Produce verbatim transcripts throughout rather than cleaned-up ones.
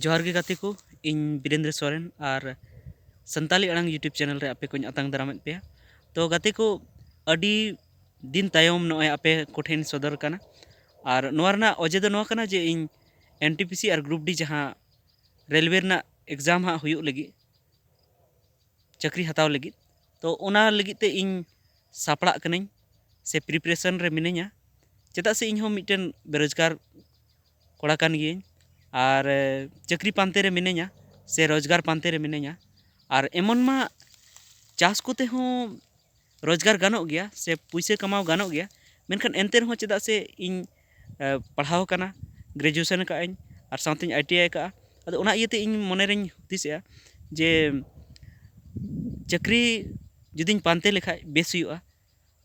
ᱡᱚᱦᱟᱨ ᱜᱮ ᱜᱟᱛᱮ ᱠᱚ, ᱤᱧ ᱵᱤᱨᱮᱱᱫᱨᱚ ᱥᱚᱨᱮᱱ ᱟᱨ ᱥᱟᱱᱛᱟᱞᱤ ᱟᱲᱟᱝ YouTube ᱪᱮᱱᱮᱞ ᱨᱮ ᱟᱯᱮ ᱠᱚᱧ ᱟᱛᱟᱝ ᱫᱟᱨᱟᱢᱮᱫ ᱯᱮᱭᱟ᱾ ᱛᱚ ᱜᱟᱛᱮ ᱠᱚ, ᱟᱹᱰᱤ ᱫᱤᱱ ᱛᱟᱭᱚᱢ ᱱᱚᱜᱼᱚᱭ ᱟᱯᱮ ᱠᱚᱴᱷᱮᱱ ᱥᱚᱫᱚᱨ ᱠᱟᱱᱟ᱾ ᱟᱨ ᱱᱚᱣᱟ ᱨᱮᱱᱟᱜ ᱚᱡᱮ ᱫᱚ ᱱᱚᱣᱟ ᱠᱟᱱᱟ ᱡᱮ ᱤᱧ NTPC ᱟᱨ Group D ᱡᱟᱦᱟᱸ ᱨᱮᱞᱣᱮ ᱨᱮᱱᱟᱜ exam ᱦᱟᱸᱜ ᱦᱩᱭᱩᱜ ᱞᱟᱹᱜᱤᱫ, ᱪᱟᱹᱠᱨᱤ ᱦᱟᱛᱟᱣ ᱞᱟᱹᱜᱤᱫ, ᱛᱚ ᱚᱱᱟ ᱞᱟᱹᱜᱤᱫ ᱛᱮ ᱤᱧ ᱥᱟᱯᱲᱟᱜ ᱠᱟᱹᱱᱟᱹᱧ ᱥᱮ preparation ᱨᱮ ᱢᱤᱱᱟᱹᱧᱟ᱾ ᱪᱮᱫᱟᱜ ᱥᱮ ᱤᱧ ᱦᱚᱸ ᱢᱤᱫᱴᱮᱱ ᱵᱮᱨᱳᱡᱽᱜᱟᱨ ᱠᱚᱲᱟ ᱠᱟᱱ ᱜᱤᱭᱟᱹᱧ ᱟᱨ ᱪᱟᱹᱠᱨᱤ ᱯᱟᱱᱛᱮ ᱨᱮ ᱢᱤᱱᱟᱹᱧᱟ ᱥᱮ ᱨᱳᱡᱽᱜᱟᱨ ᱯᱟᱱᱛᱮ ᱨᱮ ᱢᱤᱱᱟᱹᱧᱟ᱾ ᱟᱨ ᱮᱢᱚᱱ ᱢᱟ ᱪᱟᱥ ᱠᱚᱛᱮ ᱦᱚᱸ ᱨᱳᱡᱽᱜᱟᱨ ᱜᱟᱱᱚᱜ ᱜᱮᱭᱟ ᱥᱮ ᱯᱩᱭᱥᱟᱹ ᱠᱟᱢᱟᱣ ᱜᱟᱱᱚᱜ ᱜᱮᱭᱟ, ᱢᱮᱱᱠᱷᱟᱱ ᱮᱱᱛᱮ ᱨᱮᱦᱚᱸ ᱪᱮᱫᱟᱜ ᱥᱮ ᱤᱧ ᱯᱟᱲᱦᱟᱣ ᱟᱠᱟᱱᱟ, graduation ᱟᱠᱟᱫ ᱟᱹᱧ ᱟᱨ ᱥᱟᱶᱛᱮᱧ ITI ᱟᱠᱟᱫᱼᱟ᱾ ᱟᱫᱚ ᱚᱱᱟ ᱤᱭᱟᱹᱛᱮ ᱤᱧ ᱢᱚᱱᱮ ᱨᱮᱧ ᱦᱩᱫᱤᱥᱮᱜᱼᱟ ᱡᱮ ᱪᱟᱹᱠᱨᱤ ᱡᱩᱫᱤᱧ ᱯᱟᱱᱛᱮ ᱞᱮᱠᱷᱟᱡ ᱵᱮᱥ ᱦᱩᱭᱩᱜᱼᱟ᱾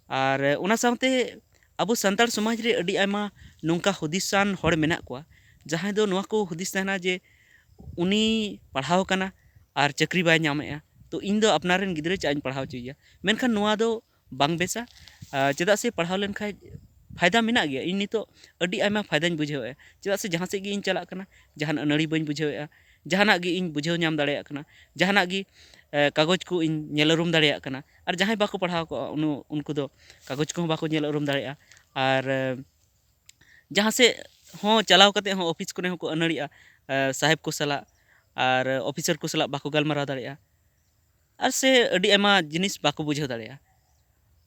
ᱟᱨ ᱚᱱᱟ ᱥᱟᱶᱛᱮ ᱟᱵᱚ ᱥᱟᱱᱛᱟᱲ ᱥᱚᱢᱟᱡᱽ ᱨᱮ ᱟᱹᱰᱤ ᱟᱭᱢᱟ ᱱᱚᱝᱠᱟ ᱦᱩᱫᱤᱥᱟᱱ ᱦᱚᱲ ᱢᱮᱱᱟᱜ ᱠᱚᱣᱟ, ᱡᱟᱦᱟᱸᱭ ᱫᱚ ᱱᱚᱣᱟ ᱠᱚ ᱦᱩᱫᱤᱥ ᱛᱟᱦᱮᱱᱟ ᱡᱮ ᱩᱱᱤ ᱯᱟᱲᱦᱟᱣ ᱠᱟᱱᱟ ᱟᱨ ᱪᱟᱹᱠᱨᱤ ᱵᱟᱭ ᱧᱟᱢᱮᱜᱼᱟ, ᱛᱚ ᱤᱧ ᱫᱚ ᱟᱯᱱᱟᱨ ᱨᱮᱱ ᱜᱤᱫᱽᱨᱟᱹ ᱪᱮᱫᱟᱜ ᱤᱧ ᱯᱟᱲᱦᱟᱣ ᱦᱚᱪᱚᱭᱮᱭᱟ? ᱢᱮᱱᱠᱷᱟᱱ ᱱᱚᱣᱟ ᱫᱚ ᱵᱟᱝ ᱵᱮᱥᱟ᱾ ᱪᱮᱫᱟᱜ ᱥᱮ ᱯᱟᱲᱦᱟᱣ ᱞᱮᱱᱠᱷᱟᱡ ᱯᱷᱟᱭᱫᱟ ᱢᱮᱱᱟᱜ ᱜᱮᱭᱟ᱾ ᱤᱧ ᱱᱤᱛᱚᱜ ᱟᱹᱰᱤ ᱟᱭᱢᱟ ᱯᱷᱟᱭᱫᱟᱧ ᱵᱩᱡᱷᱟᱹᱣᱮᱫᱼᱟ᱾ ᱪᱮᱫᱟᱜ ᱥᱮ ᱡᱟᱦᱟᱸ ᱥᱮᱫ ᱜᱮ ᱤᱧ ᱪᱟᱞᱟᱜ ᱠᱟᱱᱟ, ᱡᱟᱦᱟᱱ ᱟᱹᱱᱟᱹᱲᱤ ᱵᱟᱹᱧ ᱵᱩᱡᱷᱟᱹᱣᱮᱫᱼᱟ, ᱡᱟᱦᱟᱱᱟᱜ ᱜᱮ ᱤᱧ ᱵᱩᱡᱷᱟᱹᱣ ᱧᱟᱢ ᱫᱟᱲᱮᱭᱟᱜ ᱠᱟᱱᱟ, ᱡᱟᱦᱟᱱᱟᱜ ᱜᱮ ᱠᱟᱜᱚᱡᱽ ᱠᱚ ᱤᱧ ᱧᱮᱞ ᱩᱨᱩᱢ ᱫᱟᱲᱮᱭᱟᱜ ᱠᱟᱱᱟ᱾ ᱟᱨ ᱡᱟᱦᱟᱸᱭ ᱵᱟᱠᱚ ᱯᱟᱲᱦᱟᱣ ᱠᱚᱜᱼᱟ, ᱩᱱᱠᱩ ᱫᱚ ᱠᱟᱜᱚᱡᱽ ᱠᱚᱦᱚᱸ ᱵᱟᱠᱚ ᱧᱮᱞ ᱩᱨᱩᱢ ᱫᱟᱲᱮᱭᱟᱜᱼᱟ᱾ ᱟᱨ ᱡᱟᱦᱟᱸ ᱥᱮᱫ ᱦᱚᱸ ᱪᱟᱞᱟᱣ ᱠᱟᱛᱮ ᱦᱚᱸ ᱚᱯᱷᱤᱥ ᱠᱚᱨᱮ ᱦᱚᱸᱠᱚ ᱟᱹᱱᱟᱹᱲᱤᱜᱼᱟ, ᱥᱟᱦᱮᱵᱽ ᱠᱚ ᱥᱟᱞᱟᱜ ᱟᱨ ᱚᱯᱷᱤᱥᱟᱨ ᱠᱚ ᱥᱟᱞᱟᱜ ᱵᱟᱠᱚ ᱜᱟᱞᱢᱟᱨᱟᱣ ᱫᱟᱲᱮᱭᱟᱜᱼᱟ᱾ ᱟᱨ ᱥᱮ ᱟᱹᱰᱤ ᱟᱭᱢᱟ ᱡᱤᱱᱤᱥ ᱵᱟᱠᱚ ᱵᱩᱡᱷᱟᱹᱣ ᱫᱟᱲᱮᱭᱟᱜᱼᱟ᱾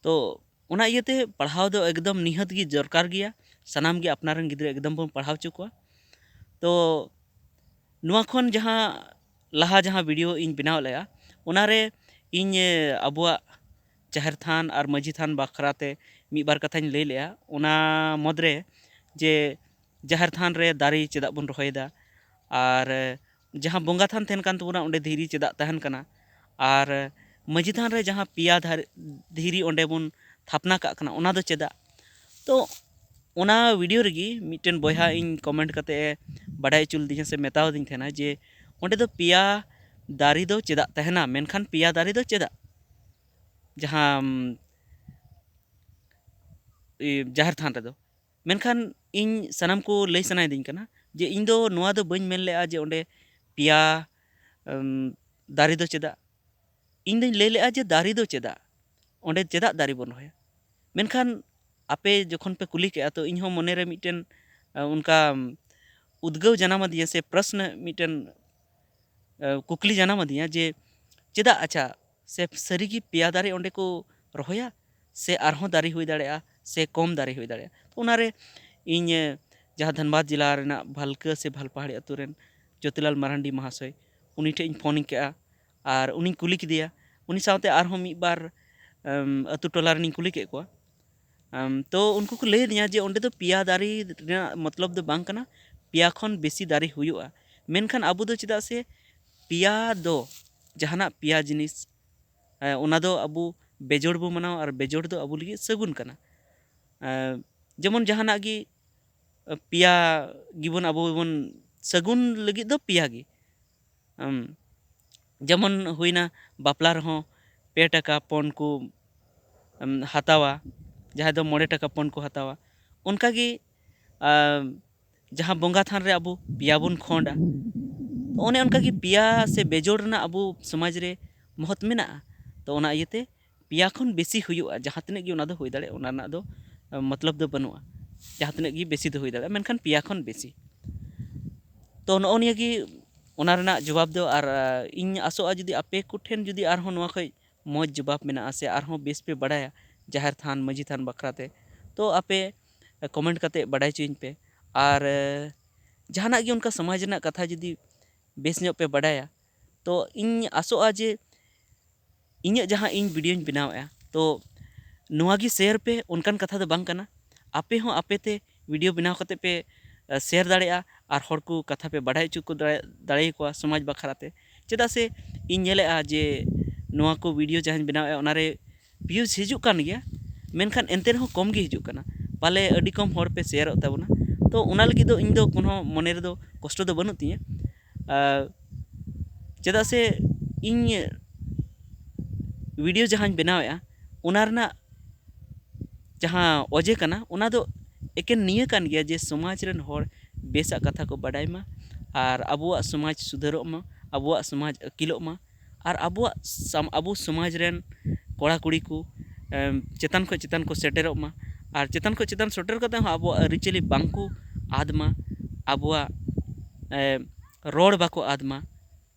ᱛᱚ ᱚᱱᱟ ᱤᱭᱟᱹᱛᱮ ᱯᱟᱲᱦᱟᱣ ᱫᱚ ᱮᱠᱫᱚᱢ ᱱᱤᱦᱟᱹᱛ ᱜᱮ ᱫᱚᱨᱠᱟᱨ ᱜᱮᱭᱟ᱾ ᱥᱟᱱᱟᱢ ᱜᱮ ᱟᱯᱱᱟᱨ ᱨᱮᱱ ᱜᱤᱫᱽᱨᱟᱹ ᱮᱠᱫᱚᱢ ᱵᱚᱱ ᱯᱟᱲᱦᱟᱣ ᱦᱚᱪᱚ ᱠᱚᱣᱟ᱾ ᱛᱚ ᱱᱚᱣᱟ ᱠᱷᱚᱱ ᱡᱟᱦᱟᱸ ᱞᱟᱦᱟ ᱡᱟᱦᱟᱸ ᱵᱷᱤᱰᱤᱭᱳ ᱤᱧ ᱵᱮᱱᱟᱣ ᱞᱮᱫᱼᱟ, ᱚᱱᱟᱨᱮ ᱤᱧ ᱟᱵᱚᱣᱟᱜ ᱡᱟᱦᱮᱨ ᱛᱷᱟᱱ ᱟᱨ ᱢᱟᱹᱡᱷᱤ ᱛᱷᱟᱱ ᱵᱟᱠᱷᱨᱟ ᱛᱮ ᱢᱤᱫ ᱵᱟᱨ ᱠᱟᱛᱷᱟᱧ ᱞᱟᱹᱭ ᱞᱮᱫᱼᱟ᱾ ᱚᱱᱟ ᱢᱩᱫᱽᱨᱮ ᱡᱮ ᱡᱟᱦᱮᱨ ᱛᱷᱟᱱ ᱨᱮ ᱫᱟᱨᱮ ᱪᱮᱫᱟᱜ ᱵᱚᱱ ᱨᱚᱦᱚᱭᱮᱫᱟ, ᱟᱨ ᱡᱟᱦᱟᱸ ᱵᱚᱸᱜᱟ ᱛᱷᱟᱱ ᱛᱟᱦᱮᱱ ᱠᱟᱱ ᱛᱟᱵᱚᱱᱟ, ᱚᱸᱰᱮ ᱫᱷᱤᱨᱤ ᱪᱮᱫᱟᱜ ᱛᱟᱦᱮᱱ ᱠᱟᱱᱟ, ᱟᱨ ᱢᱟᱹᱡᱷᱤ ᱛᱷᱟᱱ ᱨᱮ ᱡᱟᱦᱟᱸ ᱯᱮᱭᱟ ᱫᱷᱟᱨ- ᱫᱷᱤᱨᱤ ᱚᱸᱰᱮ ᱵᱚᱱ ᱛᱷᱟᱯᱱᱟ ᱠᱟᱜ ᱠᱟᱱᱟ, ᱚᱱᱟ ᱫᱚ ᱪᱮᱫᱟᱜ? ᱛᱚ ᱚᱱᱟ ᱵᱷᱤᱰᱤᱭᱳ ᱨᱮᱜᱮ ᱢᱤᱫᱴᱮᱱ ᱵᱚᱭᱦᱟ ᱤᱧ ᱠᱚᱢᱮᱱᱴ ᱠᱟᱛᱮ ᱮ ᱵᱟᱰᱟᱭ ᱦᱚᱪᱚ ᱞᱤᱫᱤᱧᱟ ᱥᱮ ᱢᱮᱛᱟᱣ ᱫᱤᱧ ᱛᱟᱦᱮᱱᱟ ᱡᱮ ᱚᱸᱰᱮ ᱫᱚ ᱯᱮᱭᱟ ᱫᱟᱨᱮ ᱫᱚ ᱪᱮᱫᱟᱜ ᱛᱟᱦᱮᱱᱟ, ᱢᱮᱱᱠᱷᱟᱱ ᱯᱮᱭᱟ ᱫᱟᱨᱮ ᱫᱚ ᱪᱮᱫᱟᱜ? ᱡᱟᱦᱟᱸ ᱡᱟᱦᱮᱨ ᱛᱷᱟᱱ ᱨᱮᱫᱚ ᱢᱮᱱᱠᱷᱟᱱ ᱤᱧ ᱥᱟᱱᱟᱢ ᱠᱚ ᱞᱟᱹᱭ ᱥᱟᱱᱟᱭᱮᱫᱤᱧ ᱠᱟᱱᱟ ᱡᱮ ᱤᱧ ᱫᱚ ᱱᱚᱣᱟ ᱫᱚ ᱵᱟᱹᱧ ᱢᱮᱱ ᱞᱮᱜᱼᱟ ᱡᱮ ᱚᱸᱰᱮ ᱯᱮᱭᱟ ᱮᱢ, ᱫᱟᱨᱮ ᱫᱚ ᱪᱮᱫᱟᱜ᱾ ᱤᱧ ᱫᱚᱧ ᱞᱟᱹᱭ ᱞᱮᱜᱼᱟ ᱡᱮ ᱫᱟᱨᱮ ᱫᱚ ᱪᱮᱫᱟᱜ, ᱚᱸᱰᱮ ᱪᱮᱫᱟᱜ ᱫᱟᱨᱮ ᱵᱚᱱ ᱨᱚᱦᱚᱭᱟ᱾ ᱢᱮᱱᱠᱷᱟᱱ ᱟᱯᱮ ᱡᱚᱠᱷᱚᱱ ᱯᱮ ᱠᱩᱞᱤ ᱠᱮᱜᱼᱟ, ᱛᱚ ᱤᱧ ᱦᱚᱸ ᱢᱚᱱᱮᱨᱮ ᱢᱤᱫᱴᱮᱱ ᱮ, ᱚᱱᱠᱟ ᱩᱫᱽᱜᱟᱹᱣ ᱡᱟᱱᱟᱢ ᱟᱹᱫᱤᱧᱟ ᱥᱮ ᱯᱨᱚᱥᱱᱚ ᱢᱤᱫᱴᱮᱱ ᱮ, ᱠᱩᱠᱞᱤ ᱡᱟᱱᱟᱢ ᱟᱹᱫᱤᱧᱟ ᱡᱮ ᱪᱮᱫᱟᱜ, ᱟᱪᱪᱷᱟ, ᱥᱮ ᱥᱟᱹᱨᱤᱜᱮ ᱯᱮᱭᱟ ᱫᱟᱨᱮ ᱚᱸᱰᱮ ᱠᱚ ᱨᱚᱦᱚᱭᱟ ᱥᱮ ᱟᱨᱦᱚᱸ ᱫᱟᱨᱮ ᱦᱩᱭ ᱫᱟᱲᱮᱭᱟᱜᱼᱟ ᱥᱮ ᱠᱚᱢ ᱫᱟᱨᱮ ᱦᱩᱭ ᱫᱟᱲᱮᱭᱟᱜᱼᱟ? ᱛᱚ ᱚᱱᱟᱨᱮ ᱤᱧ ᱮ, ᱡᱟᱦᱟᱸ ᱫᱷᱟᱱᱵᱟᱫᱽ ᱡᱮᱞᱟ ᱨᱮᱱᱟᱜ ᱵᱷᱟᱞᱠᱟᱹ ᱥᱮ ᱵᱷᱟᱞᱯᱟᱦᱟᱲᱤ ᱟᱹᱛᱩ ᱨᱮᱱ ᱡᱳᱛᱤᱞᱟᱞ ᱢᱟᱨᱟᱱᱰᱤ ᱢᱟᱦᱟᱥᱚᱭ, ᱩᱱᱤ ᱴᱷᱮᱱ ᱤᱧ ᱯᱷᱳᱱ ᱠᱮᱜᱼᱟ ᱟᱨ ᱩᱱᱤᱧ ᱠᱩᱞᱤ ᱠᱮᱫᱮᱭᱟ᱾ ᱩᱱᱤ ᱥᱟᱶᱛᱮ ᱟᱨᱦᱚᱸ ᱢᱤᱫ ᱵᱟᱨ ᱮᱢ, ᱟᱹᱛᱩ ᱴᱚᱞᱟ ᱨᱮᱱᱤᱧ ᱠᱩᱞᱤ ᱠᱮᱫ ᱠᱚᱣᱟ᱾ ᱮᱢ, ᱛᱚ ᱩᱱᱠᱩ ᱠᱚ ᱞᱟᱹᱭ ᱟᱹᱫᱤᱧᱟ ᱡᱮ ᱚᱸᱰᱮ ᱫᱚ ᱯᱮᱭᱟ ᱫᱟᱨᱮ ᱨᱮᱱᱟᱜ ᱢᱚᱛᱞᱚᱵ ᱫᱚ ᱵᱟᱝ ᱠᱟᱱᱟ, ᱯᱮᱭᱟ ᱠᱷᱚᱱ ᱵᱮᱥᱤ ᱫᱟᱨᱮ ᱦᱩᱭᱩᱜᱼᱟ᱾ ᱢᱮᱱᱠᱷᱟᱱ ᱟᱵᱚ ᱫᱚ ᱪᱮᱫᱟᱜ ᱥᱮ ᱯᱮᱭᱟ ᱫᱚ, ᱡᱟᱦᱟᱱᱟᱜ ᱯᱮᱭᱟ ᱡᱤᱱᱤᱥ, ᱮ, ᱚᱱᱟ ᱫᱚ ᱟᱵᱚ ᱵᱮᱡᱚᱲ ᱵᱚ ᱢᱟᱱᱟᱣᱟ ᱟᱨ ᱵᱮᱡᱚᱲ ᱫᱚ ᱟᱵᱚ ᱞᱟᱹᱜᱤᱫ ᱥᱟᱹᱜᱩᱱ ᱠᱟᱱᱟ᱾ ᱮ, ᱡᱮᱢᱚᱱ ᱡᱟᱦᱟᱱᱟᱜ ᱜᱮ, ᱮ, ᱯᱮᱭᱟ ᱜᱮᱵᱚᱱ ᱟᱵᱚ ᱵᱚᱱ ᱥᱟᱹᱜᱩᱱ ᱞᱟᱹᱜᱤᱫ ᱫᱚ ᱯᱮᱭᱟ ᱜᱮ᱾ ᱮᱢ, ᱡᱮᱢᱚᱱ ᱦᱩᱭᱱᱟ ᱵᱟᱯᱞᱟ ᱨᱮᱦᱚᱸ ᱯᱮ ᱴᱟᱠᱟ ᱯᱚᱱ ᱠᱚ, ᱮᱢ, ᱦᱟᱛᱟᱣᱟ, ᱡᱟᱦᱟᱸᱭ ᱫᱚ ᱢᱚᱬᱮ ᱴᱟᱠᱟ ᱯᱚᱱ ᱠᱚ ᱦᱟᱛᱟᱣᱟ᱾ ᱚᱱᱠᱟᱜᱮ, ᱟᱢ, ᱡᱟᱦᱟᱸ ᱵᱚᱸᱜᱟ ᱛᱷᱟᱱ ᱨᱮ ᱟᱵᱚ ᱯᱮᱭᱟ ᱵᱚᱱ ᱠᱷᱚᱸᱰᱟ, ᱚᱱᱮ ᱚᱱᱠᱟᱜᱮ ᱯᱮᱭᱟ ᱥᱮ ᱵᱮᱡᱚᱲ ᱨᱮᱱᱟᱜ ᱟᱵᱚ ᱥᱚᱢᱟᱡᱽ ᱨᱮ ᱢᱚᱦᱚᱛ ᱢᱮᱱᱟᱜᱼᱟ᱾ ᱛᱚ ᱚᱱᱟ ᱤᱭᱟᱹᱛᱮ ᱯᱮᱭᱟ ᱠᱷᱚᱱ ᱵᱮᱥᱤ ᱦᱩᱭᱩᱜᱼᱟ, ᱡᱟᱦᱟᱸ ᱛᱤᱱᱟᱹᱜ ᱜᱮ ᱚᱱᱟ ᱫᱚ ᱦᱩᱭ ᱫᱟᱲᱮᱭᱟᱜᱼᱟ, ᱚᱱᱟ ᱨᱮᱱᱟᱜ ᱫᱚ, ᱮ, ᱢᱚᱛᱞᱚᱵ ᱫᱚ ᱵᱟᱹᱱᱩᱜᱼᱟ, ᱡᱟᱦᱟᱸ ᱛᱤᱱᱟᱹᱜ ᱜᱮ ᱵᱮᱥᱤ ᱫᱚ ᱦᱩᱭ ᱫᱟᱲᱮᱭᱟᱜᱼᱟ, ᱢᱮᱱᱠᱷᱟᱱ ᱯᱮᱭᱟ ᱠᱷᱚᱱ ᱵᱮᱥᱤ᱾ ᱛᱚ ᱱᱚᱜᱼᱚ ᱱᱤᱭᱟᱹ ᱜᱮ ᱚᱱᱟ ᱨᱮᱱᱟᱜ ᱡᱚᱵᱟᱵ ᱫᱚ᱾ ᱟᱨ, ᱟ, ᱤᱧ ᱟᱥᱚᱜᱼᱟ ᱡᱩᱫᱤ ᱟᱯᱮ ᱠᱚᱴᱷᱮᱱ ᱡᱩᱫᱤ ᱟᱨᱦᱚᱸ ᱱᱚᱣᱟ ᱠᱷᱚᱡ ᱢᱚᱡᱽ ᱡᱚᱵᱟᱵ ᱢᱮᱱᱟᱜᱼᱟ ᱥᱮ ᱟᱨᱦᱚᱸ ᱵᱮᱥ ᱯᱮ ᱵᱟᱰᱟᱭᱟ ᱡᱟᱦᱮᱨ ᱛᱷᱟᱱ, ᱢᱟᱹᱡᱷᱤ ᱛᱷᱟᱱ ᱵᱟᱠᱷᱨᱟ ᱛᱮ, ᱛᱚ ᱟᱯᱮ comment ᱠᱟᱛᱮ ᱵᱟᱰᱟᱭ ᱦᱚᱪᱚᱧ ᱯᱮ᱾ ᱟᱨ, ᱮ, ᱡᱟᱦᱟᱱᱟᱜ ᱜᱮ ᱚᱱᱠᱟ ᱥᱚᱢᱟᱡᱽ ᱨᱮᱱᱟᱜ ᱠᱟᱛᱷᱟ ᱡᱩᱫᱤ ᱵᱮᱥ ᱧᱚᱜ ᱯᱮ ᱵᱟᱰᱟᱭᱟ, ᱛᱚ ᱤᱧ ᱟᱥᱚᱜᱼᱟ ᱡᱮ ᱤᱧᱟᱹᱜ ᱡᱟᱦᱟᱸ ᱤᱧ videoᱧ ᱵᱮᱱᱟᱣᱮᱫᱼᱟ, ᱛᱚ ᱱᱚᱣᱟ ᱜᱮ share ᱯᱮ, ᱚᱱᱠᱟᱱ ᱠᱟᱛᱷᱟ ᱫᱚ ᱵᱟᱝ ᱠᱟᱱᱟ᱾ ᱟᱯᱮ ᱦᱚᱸ ᱟᱯᱮ ᱛᱮ video ᱵᱮᱱᱟᱣ ᱠᱟᱛᱮ ᱯᱮ, ᱮ, share ᱫᱟᱲᱮᱭᱟᱜᱼᱟ ᱟᱨ ᱦᱚᱲ ᱠᱚ ᱠᱟᱛᱷᱟ ᱯᱮ ᱵᱟᱰᱟᱭ ᱦᱚᱪᱚ ᱠᱚ ᱫᱟᱲᱮ-, ᱫᱟᱲᱮᱭᱟᱠᱚᱣᱟ ᱥᱚᱢᱟᱡᱽ ᱵᱟᱠᱷᱨᱟ ᱛᱮ᱾ ᱪᱮᱫᱟᱜ ᱥᱮ ᱤᱧ ᱧᱮᱞᱮᱫᱼᱟ ᱡᱮ ᱱᱚᱣᱟ ᱠᱚ video ᱡᱟᱦᱟᱸᱧ ᱵᱮᱱᱟᱣᱮᱫᱼᱟ, ᱚᱱᱟᱨᱮ views ᱦᱤᱡᱩᱜ ᱠᱟᱱ ᱜᱮᱭᱟ, ᱢᱮᱱᱠᱷᱟᱱ ᱮᱱᱛᱮ ᱨᱮᱦᱚᱸ ᱠᱚᱢ ᱜᱮ ᱦᱤᱡᱩᱜ ᱠᱟᱱᱟ᱾ ᱯᱟᱞᱮ ᱟᱹᱰᱤ ᱠᱚᱢ ᱦᱚᱲ ᱯᱮ ᱥᱮᱭᱟᱨᱚᱜ ᱛᱟᱵᱚᱱᱟ᱾ ᱛᱚ ᱚᱱᱟ ᱞᱟᱹᱜᱤᱫ ᱫᱚ ᱤᱧ ᱫᱚ ᱠᱳᱱᱳ ᱢᱚᱱᱮ ᱨᱮᱫᱚ ᱠᱚᱥᱴᱚ ᱫᱚ ᱵᱟᱹᱱᱩᱜ ᱛᱤᱧᱟᱹ᱾ ᱟᱨ ᱪᱮᱫᱟᱜ ᱥᱮ ᱤᱧ video ᱡᱟᱦᱟᱸᱧ ᱵᱮᱱᱟᱣᱮᱫᱼᱟ, ᱚᱱᱟ ᱨᱮᱱᱟᱜ ᱡᱟᱦᱟᱸ ᱚᱡᱮ ᱠᱟᱱᱟ, ᱚᱱᱟ ᱫᱚ ᱮᱠᱮᱱ ᱱᱤᱭᱟᱹ ᱠᱟᱱ ᱜᱮᱭᱟ ᱡᱮ ᱥᱚᱢᱟᱡᱽ ᱨᱮᱱ ᱦᱚᱲ ᱵᱮᱥᱟᱜ ᱠᱟᱛᱷᱟ ᱠᱚ ᱵᱟᱰᱟᱭ ᱢᱟ ᱟᱨ ᱟᱵᱚᱣᱟᱜ ᱥᱚᱢᱟᱡᱽ ᱥᱩᱫᱷᱟᱹᱨᱚᱜ ᱢᱟ, ᱟᱵᱚᱣᱟᱜ ᱥᱚᱢᱟᱡᱽ ᱟᱹᱠᱤᱞᱚᱜ ᱢᱟ ᱟᱨ ᱟᱵᱚᱣᱟᱜ ᱥᱟᱢ-, ᱟᱵᱚ ᱥᱚᱢᱟᱡᱽ ᱨᱮᱱ ᱠᱚᱲᱟ ᱠᱩᱲᱤ ᱠᱚ, ᱮᱢ, ᱪᱮᱛᱟᱱ ᱠᱷᱚᱱ ᱪᱮᱛᱟᱱ ᱠᱚ ᱥᱮᱴᱮᱨᱚᱜ ᱢᱟ᱾ ᱟᱨ ᱪᱮᱛᱟᱱ ᱠᱷᱚᱱ ᱪᱮᱛᱟᱱ ᱥᱮᱴᱮᱨ ᱠᱟᱛᱮ ᱦᱚᱸ ᱟᱵᱚᱣᱟᱜ ᱟᱹᱨᱤᱪᱟᱹᱞᱤ ᱵᱟᱝ ᱠᱚ ᱟᱫ ᱢᱟ, ᱟᱵᱚᱣᱟᱜ, ᱮᱢ, ᱨᱚᱲ ᱵᱟᱠᱚ ᱟᱫ ᱢᱟ᱾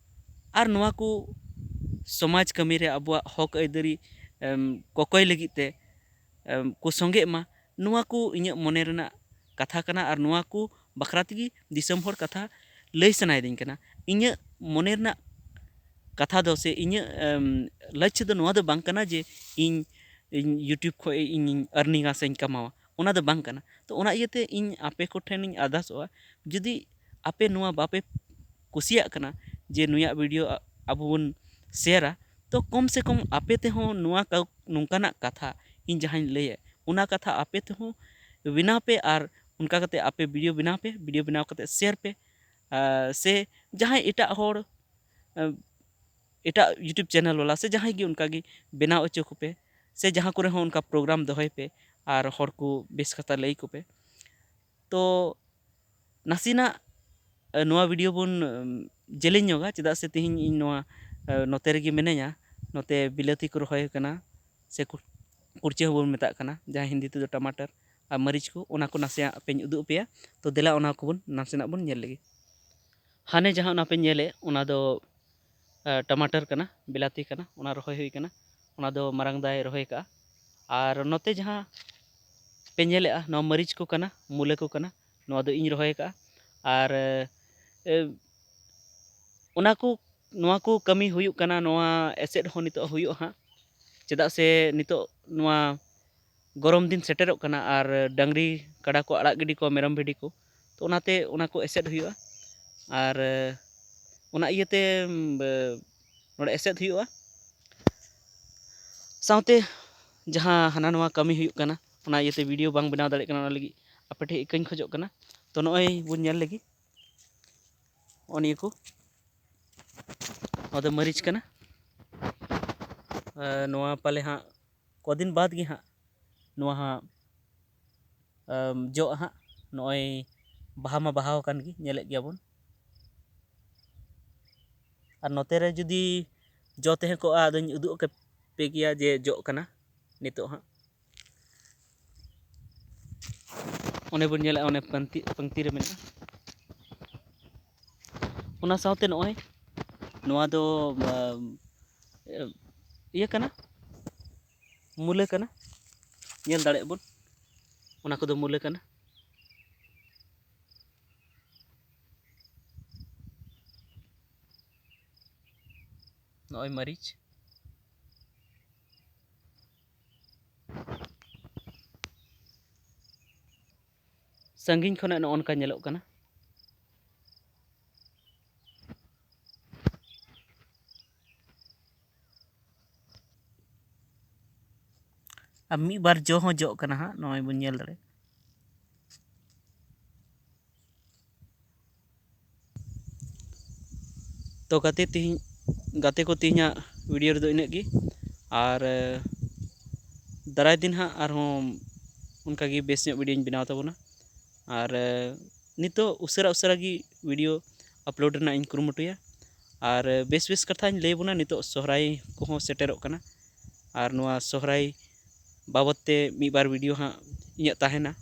ᱟᱨ ᱱᱚᱣᱟ ᱠᱚ ᱥᱚᱢᱟᱡᱽ ᱠᱟᱹᱢᱤ ᱨᱮ ᱟᱵᱚᱣᱟᱜ ᱦᱚᱠ ᱟᱹᱭᱫᱟᱹᱨᱤ, ᱮᱢ, ᱠᱚᱠᱚᱭ ᱞᱟᱹᱜᱤᱫ ᱛᱮ, ᱮᱢ, ᱠᱚ ᱥᱚᱸᱜᱮᱜ ᱢᱟ᱾ ᱱᱚᱣᱟ ᱠᱚ ᱤᱧᱟᱹᱜ ᱢᱚᱱᱮ ᱨᱮᱱᱟᱜ ᱠᱟᱛᱷᱟ ᱠᱟᱱᱟ ᱟᱨ ᱱᱚᱣᱟ ᱠᱚ ᱵᱟᱠᱷᱨᱟ ᱛᱮᱜᱮ ᱫᱤᱥᱚᱢ ᱦᱚᱲ ᱠᱟᱛᱷᱟ ᱞᱟᱹᱭ ᱥᱟᱱᱟᱭᱮᱫᱤᱧ ᱠᱟᱱᱟ᱾ ᱤᱧᱟᱹᱜ ᱢᱚᱱᱮ ᱨᱮᱱᱟᱜ ᱠᱟᱛᱷᱟ ᱫᱚ ᱥᱮ ᱤᱧᱟᱹᱜ, ᱮᱢ, ᱞᱟᱪᱪᱷᱚ ᱫᱚ ᱱᱚᱣᱟ ᱫᱚ ᱵᱟᱝ ᱠᱟᱱᱟ ᱡᱮ ᱤᱧ, ᱤᱧ YouTube ᱠᱷᱚᱱ ᱤᱧ earningᱟ ᱥᱮᱧ ᱠᱟᱢᱟᱣᱟ, ᱚᱱᱟ ᱫᱚ ᱵᱟᱝ ᱠᱟᱱᱟ᱾ ᱛᱚ ᱚᱱᱟ ᱤᱭᱟᱹᱛᱮ ᱤᱧ ᱟᱯᱮ ᱠᱚᱴᱷᱮᱱᱤᱧ ᱟᱨᱫᱟᱥᱚᱜᱼᱟ, ᱡᱩᱫᱤ ᱟᱯᱮ ᱱᱚᱣᱟ ᱵᱟᱯᱮ ᱠᱩᱥᱤᱭᱟᱜ ᱠᱟᱱᱟ ᱡᱮ ᱱᱩᱭᱟᱜ video ᱟ-, ᱟᱵᱚ ᱵᱚᱱ ᱥᱮᱭᱟᱨᱟ, ᱛᱚ ᱠᱚᱢ ᱥᱮ ᱠᱚᱢ ᱟᱯᱮ ᱛᱮᱦᱚᱸ ᱱᱚᱣᱟ ᱠᱟᱹ-, ᱱᱚᱝᱠᱟᱱᱟᱜ ᱠᱟᱛᱷᱟ ᱤᱧ ᱡᱟᱦᱟᱸᱧ ᱞᱟᱹᱭᱮᱫ, ᱚᱱᱟ ᱠᱟᱛᱷᱟ ᱟᱯᱮ ᱛᱮᱦᱚᱸ ᱵᱮᱱᱟᱣ ᱯᱮ ᱟᱨ ᱚᱱᱠᱟ ᱠᱟᱛᱮ ᱟᱯᱮ video ᱵᱮᱱᱟᱣ ᱯᱮ, video ᱵᱮᱱᱟᱣ ᱠᱟᱛᱮ share ᱯᱮ᱾ ᱟᱨ ᱥᱮ ᱡᱟᱦᱟᱸᱭ ᱮᱴᱟᱜ ᱦᱚᱲ, ᱮ, ᱮᱴᱟᱜ YouTube channel ᱵᱟᱞᱟ ᱥᱮ ᱡᱟᱦᱟᱸᱭ ᱜᱮ ᱚᱱᱠᱟ ᱜᱮ ᱵᱮᱱᱟᱣ ᱦᱚᱪᱚ ᱠᱚᱯᱮ, ᱥᱮ ᱡᱟᱦᱟᱸ ᱠᱚᱨᱮ ᱦᱚᱸ ᱚᱱᱠᱟ program ᱫᱚᱦᱚᱭ ᱯᱮ ᱟᱨ ᱦᱚᱲ ᱠᱚ ᱵᱮᱥ ᱠᱟᱛᱷᱟ ᱞᱟᱹᱭ ᱠᱚᱯᱮ᱾ ᱛᱚ ᱱᱟᱥᱮᱱᱟᱜ, ᱮ, ᱱᱚᱣᱟ video ᱵᱚᱱ, ᱮᱢ, ᱡᱮᱞᱮᱧ ᱧᱚᱜᱟ, ᱪᱮᱫᱟᱜ ᱥᱮ ᱛᱮᱦᱮᱧ ᱤᱧ ᱱᱚᱣᱟ, ᱮ, ᱱᱚᱛᱮ ᱨᱮᱜᱮ ᱢᱤᱱᱟᱹᱧᱟ᱾ ᱱᱚᱛᱮ ᱵᱤᱞᱟᱹᱛᱤ ᱠᱚ ᱨᱚᱦᱚᱭ ᱠᱟᱱᱟ, ᱥᱮ ᱠᱩ-, ᱠᱩᱲᱪᱟᱹ ᱦᱚᱸᱵᱚᱱ ᱢᱮᱛᱟᱜ ᱠᱟᱱᱟ, ᱡᱟᱦᱟᱸ ᱦᱤᱱᱫᱤ ᱛᱮᱫᱚ ᱴᱟᱢᱟᱴᱟᱨ ᱟᱨ ᱢᱟᱹᱨᱤᱪ ᱠᱚ, ᱚᱱᱟ ᱠᱚ ᱱᱟᱥᱮᱭᱟᱜ ᱯᱮᱧ ᱩᱫᱩᱜ ᱟᱯᱮᱭᱟ᱾ ᱛᱚ ᱫᱮᱞᱟ ᱚᱱᱟ ᱠᱚᱵᱚᱱ ᱱᱟᱥᱮᱱᱟᱜ ᱵᱚᱱ ᱧᱮᱞ ᱞᱮᱜᱮ᱾ ᱦᱟᱱᱮ ᱡᱟᱦᱟᱸ ᱚᱱᱟ ᱯᱮ ᱧᱮᱞᱮᱫ, ᱚᱱᱟ ᱫᱚ, ᱮ, ᱴᱟᱢᱟᱴᱟᱨ ᱠᱟᱱᱟ, ᱵᱤᱞᱟᱹᱛᱤ ᱠᱟᱱᱟ, ᱚᱱᱟ ᱨᱚᱦᱚᱭ ᱦᱩᱭ ᱠᱟᱱᱟ, ᱚᱱᱟ ᱫᱚ ᱢᱟᱨᱟᱝ ᱫᱟᱭ ᱨᱚᱦᱚᱭ ᱠᱟᱜᱼᱟ᱾ ᱟᱨ ᱱᱚᱛᱮ ᱡᱟᱦᱟᱸ ᱯᱮ ᱧᱮᱞᱮᱜᱼᱟ, ᱱᱚᱣᱟ ᱢᱟᱹᱨᱤᱪ ᱠᱚ ᱠᱟᱱᱟ, ᱢᱩᱞᱟᱹ ᱠᱚ ᱠᱟᱱᱟ, ᱱᱚᱣᱟ ᱫᱚ ᱤᱧ ᱨᱚᱦᱚᱭ ᱠᱟᱜᱼᱟ᱾ ᱟᱨ, ᱮ, ᱚᱱᱟ ᱠᱚ, ᱱᱚᱣᱟ ᱠᱚ ᱠᱟᱹᱢᱤ ᱦᱩᱭᱩᱜ ᱠᱟᱱᱟ, ᱱᱚᱣᱟ ᱮᱥᱮᱫ ᱦᱚᱸ ᱱᱤᱛᱚᱜ ᱦᱩᱭᱩᱜᱼᱟ ᱦᱟᱸᱜ, ᱪᱮᱫᱟᱜ ᱥᱮ ᱱᱤᱛᱚᱜ ᱱᱚᱣᱟ ᱜᱚᱨᱚᱢ ᱫᱤᱱ ᱥᱮᱴᱮᱨᱚᱜ ᱠᱟᱱᱟ ᱟᱨ ᱰᱟᱝᱨᱤ ᱠᱟᱰᱟ ᱠᱚ ᱟᱲᱟᱜ ᱜᱤᱰᱤ ᱠᱚᱣᱟ, ᱢᱮᱨᱚᱢ ᱵᱷᱤᱰᱤ ᱠᱚ, ᱛᱚ ᱚᱱᱟᱛᱮ ᱚᱱᱟ ᱠᱚ ᱮᱥᱮᱫ ᱦᱩᱭᱩᱜᱼᱟ᱾ ᱟᱨ, ᱮ, ᱚᱱᱟ ᱤᱭᱟᱹᱛᱮ, ᱮᱢ, ᱵᱮ-, ᱱᱚᱰᱮ ᱮᱥᱮᱫ ᱦᱩᱭᱩᱜᱼᱟ᱾ ᱥᱟᱶᱛᱮ ᱡᱟᱦᱟᱸ ᱦᱟᱱᱟ ᱱᱚᱣᱟ ᱠᱟᱹᱢᱤ ᱦᱩᱭᱩᱜ ᱠᱟᱱᱟ, ᱚᱱᱟ ᱤᱭᱟᱹᱛᱮ video ᱵᱟᱝ ᱵᱮᱱᱟᱣ ᱫᱟᱲᱮᱭᱟᱜ ᱠᱟᱱᱟ, ᱚᱱᱟ ᱞᱟᱹᱜᱤᱫ ᱟᱯᱮ ᱴᱷᱮᱱ ᱤᱠᱟᱹᱧ ᱠᱷᱚᱡᱚᱜ ᱠᱟᱱᱟ᱾ ᱛᱚ ᱱᱚᱜᱼᱚᱭ ᱵᱚᱱ ᱧᱮᱞ ᱞᱮᱜᱮ, ᱱᱚᱜᱼᱚ ᱱᱤᱭᱟᱹ ᱠᱚ, ᱱᱚᱣᱟ ᱫᱚ ᱢᱟᱹᱨᱤᱪ ᱠᱟᱱᱟ᱾ ᱟᱨ ᱱᱚᱣᱟ ᱯᱟᱞᱮ ᱦᱟᱸᱜ ᱠᱚᱫᱤᱱ ᱵᱟᱫᱽ ᱜᱮ ᱦᱟᱸᱜ ᱱᱚᱣᱟ ᱦᱟᱸᱜ, ᱟᱢ, ᱡᱚᱜᱼᱟ ᱦᱟᱸᱜ᱾ ᱱᱚᱜᱼᱚᱭ ᱵᱟᱦᱟ ᱢᱟ ᱵᱟᱦᱟ ᱟᱠᱟᱱ ᱜᱮ, ᱧᱮᱞᱮᱫ ᱜᱮᱭᱟᱵᱚᱱ᱾ ᱟᱨ ᱱᱚᱛᱮ ᱨᱮ ᱡᱩᱫᱤ ᱡᱚ ᱛᱟᱦᱮᱸ ᱠᱚᱜᱼᱟ, ᱟᱫᱚᱧ ᱩᱫᱩᱜ ᱟᱯᱮ ᱜᱮᱭᱟ ᱡᱮ ᱡᱚᱜ ᱠᱟᱱᱟ ᱱᱤᱛᱚᱜ ᱦᱟᱸᱜ᱾ ᱚᱱᱮ ᱵᱚᱱ ᱧᱮᱞᱮᱫᱼᱟ, ᱚᱱᱮ ᱯᱟᱹᱱᱛᱤ, ᱯᱟᱹᱱᱛᱤ ᱨᱮ ᱢᱮᱱᱟᱜᱼᱟ᱾ ᱚᱱᱟ ᱥᱟᱶᱛᱮ ᱱᱚᱜᱼᱚᱭ ᱱᱚᱣᱟ ᱫᱚ, ᱟᱢ, ᱤᱭᱟᱹ ᱠᱟᱱᱟ, ᱢᱩᱞᱟᱹ ᱠᱟᱱᱟ᱾ ᱧᱮᱞ ᱫᱟᱲᱮᱭᱟᱜ ᱵᱚᱱ, ᱚᱱᱟ ᱠᱚᱫᱚ ᱢᱩᱞᱟᱹ ᱠᱟᱱᱟ᱾ ᱱᱚᱜᱼᱚᱭ ᱢᱟᱹᱨᱤᱪ᱾ ᱥᱟᱺᱜᱤᱧ ᱠᱷᱚᱱᱟᱜ ᱱᱚᱜᱼᱚ ᱱᱚᱝᱠᱟ ᱧᱮᱞᱚᱜ ᱠᱟᱱᱟ᱾ ᱟᱨ ᱢᱤᱫ ᱵᱟᱨ ᱡᱚ ᱦᱚᱸ ᱡᱚᱜ ᱠᱟᱱᱟ ᱦᱟᱸᱜ, ᱱᱚᱜᱼᱚᱭ ᱵᱚᱱ ᱧᱮᱞ ᱫᱟᱲᱮᱭᱟᱜᱼᱟ᱾ ᱛᱚ ᱜᱟᱛᱮ, ᱛᱤᱦᱤᱧ, ᱜᱟᱛᱮ ᱠᱚ, ᱛᱤᱦᱤᱧᱟᱜ video ᱨᱮᱫᱚ ᱤᱱᱟᱹᱜ ᱜᱮ᱾ ᱟᱨ, ᱮ, ᱫᱟᱨᱟᱭ ᱫᱤᱱ ᱦᱟᱸᱜ ᱟᱨᱦᱚᱸ ᱚᱱᱠᱟᱜᱮ ᱵᱮᱥ ᱧᱚᱜ videoᱧ ᱵᱮᱱᱟᱣ ᱛᱟᱵᱚᱱᱟ᱾ ᱟᱨ, ᱮ, ᱱᱤᱛᱚᱜ ᱩᱥᱟᱹᱨᱟ ᱩᱥᱟᱹᱨᱟ ᱜᱮ video upload ᱨᱮᱱᱟᱜ ᱤᱧ ᱠᱩᱨᱩᱢᱩᱴᱩᱭᱟ᱾ ᱟᱨ, ᱮ, ᱵᱮᱥ ᱵᱮᱥ ᱠᱟᱛᱷᱟᱧ ᱞᱟᱹᱭ ᱟᱵᱚᱱᱟ᱾ ᱱᱤᱛᱚᱜ ᱥᱚᱦᱨᱟᱭ ᱠᱚᱦᱚᱸ ᱥᱮᱴᱮᱨᱚᱜ ᱠᱟᱱᱟ᱾ ᱟᱨ ᱱᱚᱣᱟ ᱥᱚᱦᱨᱟᱭ ᱵᱟᱵᱚᱫ ᱛᱮ ᱢᱤᱫ ᱵᱟᱨ video ᱦᱟᱸᱜ ᱤᱧᱟᱹᱜ ᱛᱟᱦᱮᱱᱟ᱾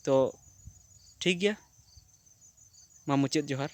ᱛᱚ ᱴᱷᱤᱠ ᱜᱮᱭᱟ, ᱢᱟ ᱢᱩᱪᱟᱹᱫ ᱡᱚᱦᱟᱨ᱾